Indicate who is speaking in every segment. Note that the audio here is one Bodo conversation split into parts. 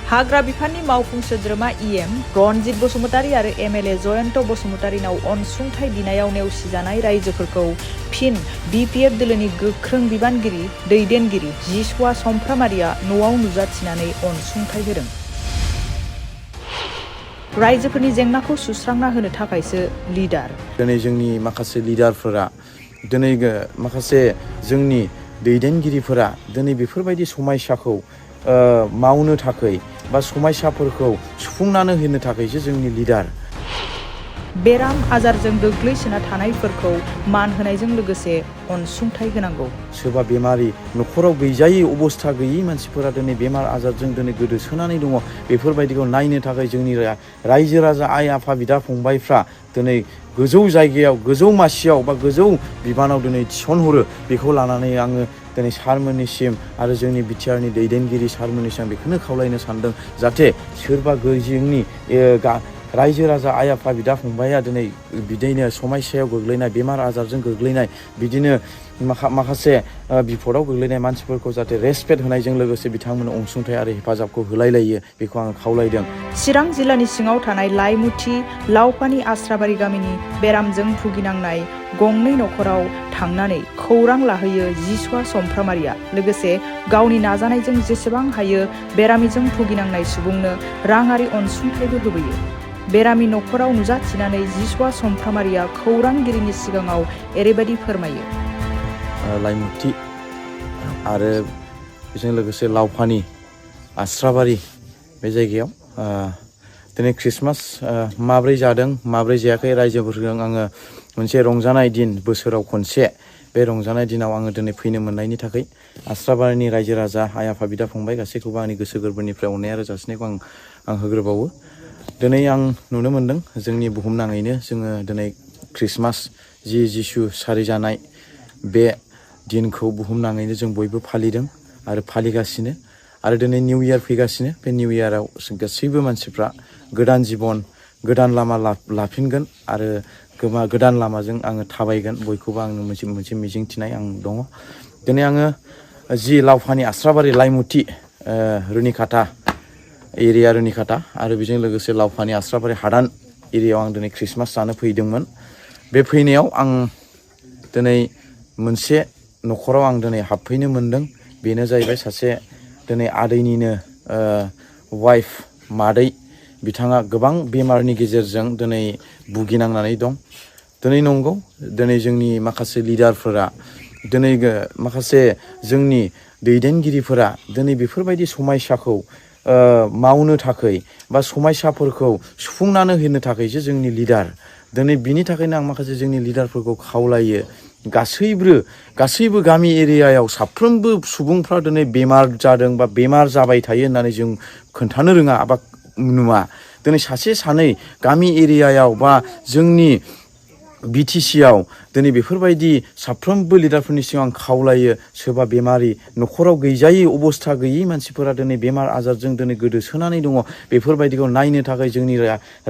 Speaker 1: हाग्रा बिफाननि मावफुं सोद्रोमा इएम रनजित बसुमतारी आरो एमएलए जयन्त बसुमतारीनाव अनसुंथाइ बिनायाव नेवसिजानाय रायजोफोरखौ फिन बिपिएफ दोलोनि गोख्रों बिबानगिरि दैदेनगिरि जिसुआ समफ्रामारिया न'आव नुजाथिनानै अनसुंथाइ होदों। रायजोफोरनि जेंनाखौ सुस्रांना होनो थाखायसो लिडार।
Speaker 2: दिनै जोंनि माखासे लिडारफोरा दिनै माखासे जोंनि दैदेनगिरिफोरा दिनै बेफोरबायदि समस्याखौ मावनो थाखाय बा समस्याफोरखौ सुफुंनानै होनो थाखायसो जोंनि लिडार।
Speaker 1: बेराम आजारजों गोग्लैसोना थानायफोरखौ मान होनायजों लोगोसे अनसुंथाइ होनांगौ।
Speaker 2: सोरबा बेमारि न'खराव गैजायै अबस्था गैयै मानसिफोरा दिनै बेमार आजारजों दिनै गोदोसोनानै दङ। बेफोरबायदिखौ नायनो थाखाय जोंनि रायजो राजा आइ आफा बिदा फंबायफ्रा दिनै गोजौ जायगायाव गोजौ मासियाव बा गोजौ बिबानाव दिनै थिसनहरो। बेखौ लानानै आङो दिनै सारमोननिसिम आरो जोंनि बिटिआरनि दैदेनगिरि सारमोननिसिम बेखौनो खावलायनो सानदों जाहाथे सोरबा जोंनि रायजो राजा आइ आफा बिदा फंबाया दिनै बिदिनो समस्यायाव गोग्लैनाय बेमार आजारजों गोग्लैनाय बिदिनो माखासे बिपदाव गोग्लैनाय मानसिफोरखौ जाहाथे रेसपेक्ट होनायजों लोगोसे बिथांमोननो अनसुंथाइ आरो हेफाजाबखौ होलायलायो बेखौ आं खावलायदों।
Speaker 1: चिरां जिल्लानि सिङाव थानाय लाइमुथि लावफानि आस्राबारि गामिनि बेरामजों भुगिनांनाय गंनै न'खराव थांनानै खौरां लाहैयो जिसुआ समफ्रामारिया। लोगोसे गावनि नाजानायजों जेसेबां हायो बेरामिजों भुगिनांनाय सुबुंनो राङारि अनसुंथाइबो होबोयो। बेरामि न'खराव नुजाथिनानै जिसुआ समफ्रामारिया खौरांगिरिनि सिगाङाव एरैबायदि फोरमायो।
Speaker 2: लाइमुथि आरो बेजों लोगोसे लावफानि आस्राबारि बे जायगायाव दिनै ख्रिस्टमास माब्रै जादों माब्रै जायाखै रायजोफोरजों आङो मोनसे रंजानाय दिन बोसोराव खनसे बे रंजानाय दिनाव आङो दिनै फैनो मोननायनि थाखाय आस्राबारिनि रायजो राजा आइ आफा बिदा फंबाय गासैखौबो आंनि गोसो गोरबोनिफ्राय अननाय आरो जासिनायखौ आं होग्रोबावो। दिनै आं नुनो मोनदों जोंनि बुहुमनाङैनो जोङो दिनै ख्रिस्टमास जिसु सारिजानाय बे दिनखौ बुहुमनाङैनो जों बयबो फालिदों आरो फालिगासिनो आरो दिनै निउ इयार फैगासिनो। बे निउ इयाराव गासैबो मानसिफ्रा गोदान जिबन गोदान लामा लाफिनगोन आरो गोदान लामाजों आङो थाबायगोन बयखौबो आंनो मोनसे मिजिंथिनाय आं दङ। दिनै आङो जि लावफानि आस्राबारि लाइमुथि रुनिखाता एरिया रुनिखाता आरो बेजों लोगोसे लावफानि आस्राबारि हादान एरियायाव आं दिनै ख्रिस्टमास जानो फैदोंमोन। बे फैनायाव आं दिनै मोनसे न'खराव आं दिनै हाबफैनो मोनदों। बेनो जाहैबाय सासे दिनै आदैनिनो वाइफ मादै बिथाङा गोबां बेमारनि गेजेरजों दिनै भुगिनांनानै दं। दिनै नंगौ दिनै जोंनि माखासे लिडारफोरा दिनै माखासे जोंनि दैदेनगिरिफोरा दिनै बेफोरबायदि समस्याखौ मावनो थाखाय बा समस्याफोरखौ सुफुंनानै होनो थाखायसो जोंनि लिडार। दिनै बिनि थाखायनो आं माखासे जोंनि लिडारफोरखौ खावलायो गासैबो गामि एरियायाव साफ्रोमबो सुबुंफ्रा दिनै बेमार जादों बा बेमार जाबाय थायो होननानै जों खोन्थानो रोङा बा नुवा। दिनै सासे सानै गामि एरियायाव बा जोंनि बिटिसिआव दिनै बेफोरबायदि साफ्रोमबो लिडारफोरनि सिगाङाव आं खावलायो सोरबा बेमारि न'खराव गैजायै अबस्था गैयै मानसिफोरा दिनै बेमार आजारजों दिनै गोदोसोनानै दङ। बेफोरबायदिखौ नायनो थाखाय जोंनि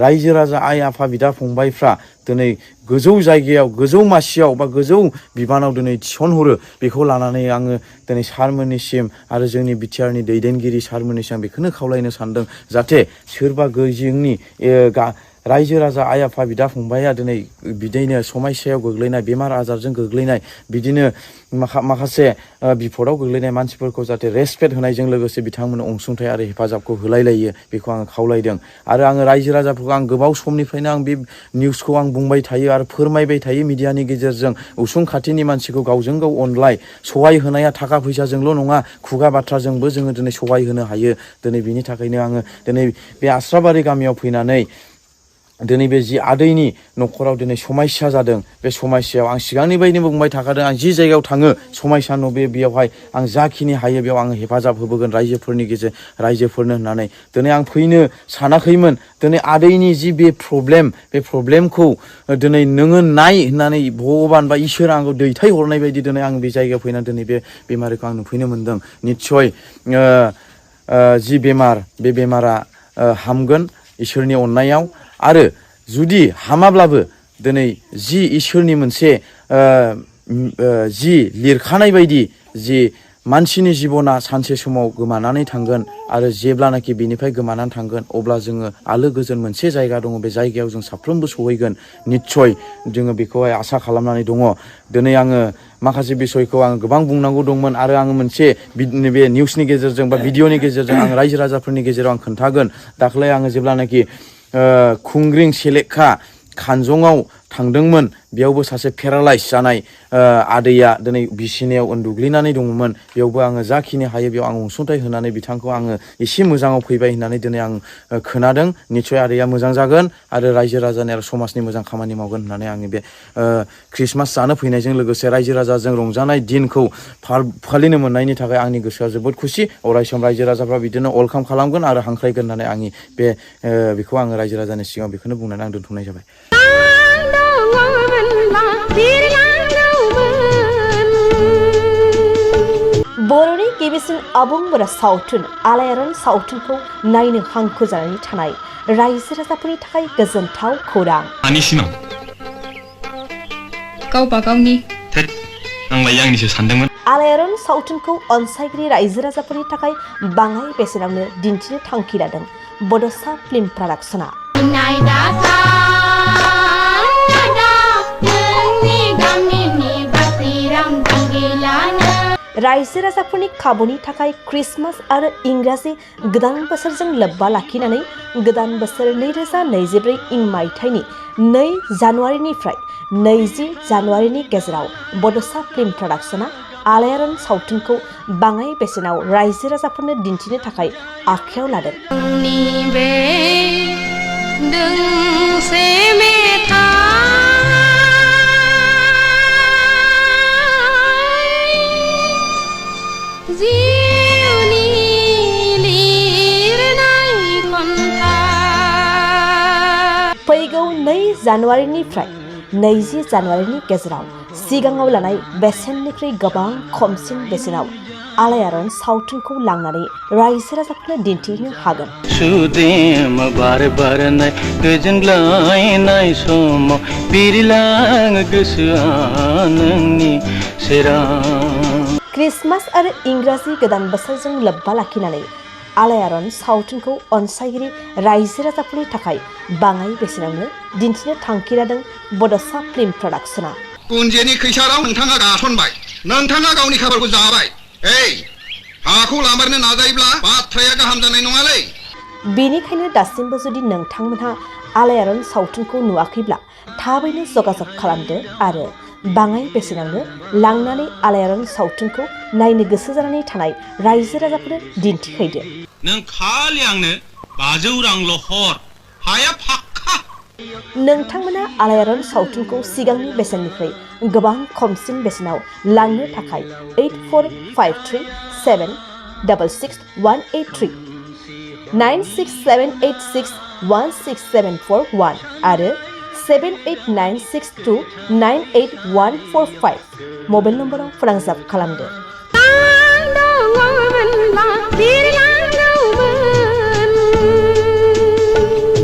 Speaker 2: रायजो राजा आइ आफा बिदा फंबायफ्रा दिनै गोजौ जायगायाव गोजौ मासियाव बा गोजौ बिबानाव दिनै थिसनहरो। बेखौ लानानै आङो दिनै सारमोननिसिम आरो जोंनि बिटिआरनि दैदेनगिरि सारमोननिसिम बेखौनो खावलायनो सानदों जाहाथे सोरबा जोंनि रायजो राजा आइ आफा बिदा फंबाया दिनै बिदिनो समस्यायाव गोग्लैनाय बेमार आजारजों गोग्लैनाय बिदिनो माखासे बिपदाव गोग्लैनाय मानसिफोरखौ जाहाथे रेसपेक्ट होनायजों लोगोसे बिथांमोननो अनसुंथाइ आरो हेफाजाबखौ होलायलायो बेखौ आङो खावलायदों। आरो आङो रायजो राजाफोरखौ आं गोबाव समनिफ्रायनो आं बे निउसखौ आं बुंबाय थायो आरो फोरमायबाय थायो मिडियानि गेजेरजों उसुं खाथिनि मानसिखौ गावजों गाव अनलाय सहाय होनाया थाखा फैसाजोंल' नङा खुगा बाथ्राजोंबो जोङो दिनै सहाय होनो हायो। दिनै बिनि थाखायनो आङो दिनै बे आस्राबारि गामियाव फैनानै दिनै बे जि आदैनि न'खराव दिनै समस्या जादों बे समस्यायाव आं सिगांनि बायदिनो बुंबाय थाखादों आं जि जायगायाव थाङो समस्या बेयावहाय आं जाखिनि हायो बेयाव आङो हेफाजाब होबोगोन रायजोफोरनो होननानै दिनै आं फैनो सानाखैमोन। दिनै आदैनि जि बे प्रब्लेमखौ दिनै नोङो नाय होननानै भगबान बा इसोरा आंखौ दैथायहरनाय बायदि दिनै आं बे जायगायाव फैनानै दिनै बे बेमारिखौ आं नुफैनो मोनदों। निस्सय जि बेमार बे बेमारा हामगोन इसोरनि अननायाव आरो जुदि हामाब्लाबो दिनै जि इसोरनि मोनसे जि लिरखानाय बायदि जि मानसिनि जिबना सानसे समाव गोमानानै थांगोन आरो जेब्लानाखि बेनिफ्राय गोमानानै थांगोन अब्ला जोङो आलो गोजोन मोनसे जायगा दङ बे जायगायाव जों साफ्रोमबो सहैगोन निस्सय जोङो बेखौहाय आसा खालामनानै दङ दिनै आङो माखासे बिसयखौ आङो गोबां बुंनांगौ दंमोन आरो आङो मोनसे बे निउसनि गेजेरजों बा भिडिअनि गेजेरजों आं रायजो राजाफोरनि गेजेराव आं खोन्थागोन दाख्लै आङो जेब्लानाखि खुंग्रिं सेलेखा खानजङाव थांदोंमोन बेयावबो सासे पेरालाइस जानाय आदैया दिनै बिसिनायाव उन्दुग्लिनानै दङमोन बेयावबो आङो जाखिनि हायो बेयाव आं अनसुंथाइ होनानै बिथांखौ आङो एसे मोजाङाव फैबाय होननानै दिनै आं खोनादों निस्सय आदैया मोजां जागोन आरो रायजो राजानि आरो समाजनि मोजां खामानि मावगोन होननानै आंनि बे ख्रिस्टमास जानो फैनायजों लोगोसे रायजो राजाजों रंजानाय दिनखौ फालिनो मोननायनि थाखाय आंनि गोसोआ जोबोद खुसि अरायसम रायजो राजाफ्रा बिदिनो वेलकाम खालामगोन आरो हांख्रायगोन होननानै आंनि बेखौ आङो रायजो राजानि सिगाङाव बेखौनो बुंनानै आं दोनथ'नाय जाबाय।
Speaker 3: बर'नि गिबिसिन आबुं बर' सावथुन आलायारन सावथुनखौ नायनो हांखुर जानानै थानाय रायजो राजाफोरनि थाखाय गोजोनथाव खौरां।
Speaker 4: आंनि सिमां गावबा गावनि आंलाय आंनिसो सानदोंमोन।
Speaker 3: आलायारन सावथुनखौ अनसायगिरि रायजो राजाफोरनि थाखाय बाङाय बेसेनावनो दिन्थिनो थांखि लादों बड'सा फिल्म प्रडाक्शना। रायजो राजाफोरनि खाबुनि थाखाय ख्रिस्टमास आरो इंराजि गोदान बोसोरजों लोब्बा लाखिनानै गोदान बोसोर 2024 इं मायथाइनि 2 जानुवारिनिफ्राय 20 जानुवारिनि गेजेराव बड'सा फिल्म प्रडाक्शना आलायारन सावथुनखौ बाङाय बेसेनाव रायजो राजाफोरनो दिन्थिनो थाखाय आखायाव लादों। फैगौ 2 जानुवारिनिफ्राय 20 जानुवारिनि गेजेराव सिगाङाव लानाय बेसेननिख्रुइ गोबां खमसिन बेसेनाव आलायारन सावथुनखौ लांनानै रायजो राजाफोरनो दिन्थिनो हागोन।
Speaker 5: सुदेम बार बारनाय गोजोनग्लायनाय समाव बिरलाङो गोसोआ नोंनि सेराव।
Speaker 3: ख्रिस्टमास आरो इंराजि गोदान बोसोरजों लोब्बा लाखिनानै आलायारन सावथुनखौ अनसायगिरि रायजो राजाफोरनि थाखाय बाङाय बेसेनावनो दिन्थिनो थांखि लादों बड'सा फिल्म प्रडाक्शना।
Speaker 6: गुन्जेनि खैसाराव नोंथाङा गासनबाय, नोंथाङा गावनि खाफालखौ जाबाय। हाखौ लामारनो नाजायोब्ला बाथ्राया गाहाम जानाय नङालै।
Speaker 3: बेनिखायनो दासिमबो जुदि नोंथांमोनहा आलायारन सावथुनखौ नुवाखैब्ला थाबैनो जगाजग खालामदो आरो बाङाय बेसेनावनो लांनानै आलायारन सावथुनखौ नायनो गोसो जानानै थानाय रायजो राजाफोरनो दिन्थिहैदो।
Speaker 4: नों खालि आंनो 500 रांल' हर, हाया फाक्का।
Speaker 3: नोंथांमोना आलायारन सावथुनखौ सिगांनि बेसेननिफ्राय गोबां खमसिन बेसेनाव लांनो थाखाय 8453766183 9678616741 आरो 7896298145 मबाइल नम्बराव फोनांजाब खालामदो।